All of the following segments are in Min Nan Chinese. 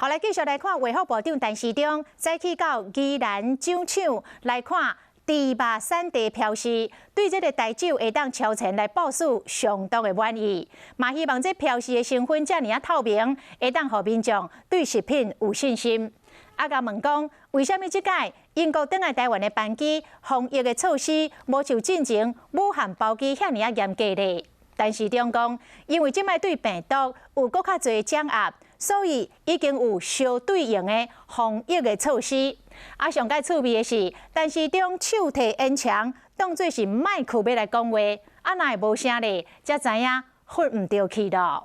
好，來繼續來看衛福部長陳時中，再去到宜蘭酒廠來看豬肉產地標示，對這個台酒會當超前來部署，相當的滿意。嘛希望這標示的成分遮爾仔透明，會當予民眾對食品有信心。啊，共問講，為啥物這擺英國轉來台灣的班機防疫的措施無像進前武漢包機遐爾仔嚴格咧？陳時中講，因為這擺對病毒有閣較濟掌握，所以已經有相對應的防疫的措施。啊，上蓋趣味的是，陳時中手提煙腸，當做是麥克欲來講話，啊，若會無聲咧，才知影訓毋著去囉。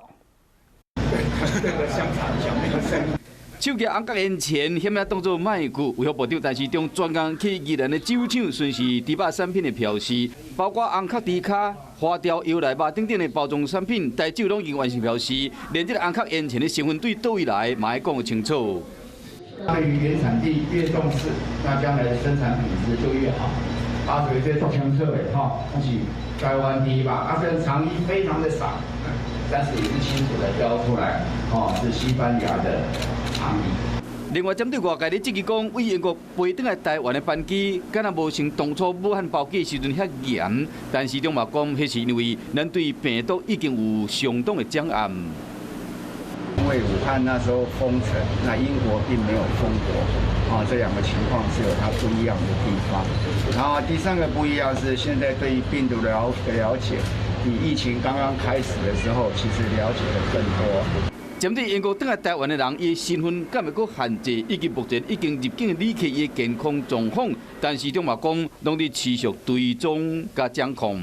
香腸講那個聲音。手舉紅角煙錢，險仔當做麥克。衛福部長陳時中專工去宜蘭的酒廠巡視豬肉產品的標示，包括紅殼豬跤、花雕羊內肉等等的包裝產品，台酒攏已經完成標示，連這個紅殼煙錢的成分對佗位來，嘛愛講清楚。對於原產地越重視，那將來的生產品質就越好。啊，所以這足清楚的吼，是台灣豬肉，啊，雖然腸衣非常的少，但是也是清楚的標出來，哦，是西班牙的腸衣。另外，針對外界咧質疑講，對英國飛轉來台灣的班機，敢若無像當初武漢包機時陣遐嚴，陳時中嘛講，彼是因為咱對病毒已經有相當的掌握。因為武漢那時候封城，那英國並沒有封國，啊，這兩個情況是有它不一樣的地方。然後第三個不一樣是，現在對於病毒的了解，比疫情剛剛開始的時候，其實了解的更多。針對英國轉來台灣的人，伊身份敢會閣限制，以及目前已經入境的旅客伊的健康狀況，陳時中嘛講，攏佇持續追蹤佮掌控。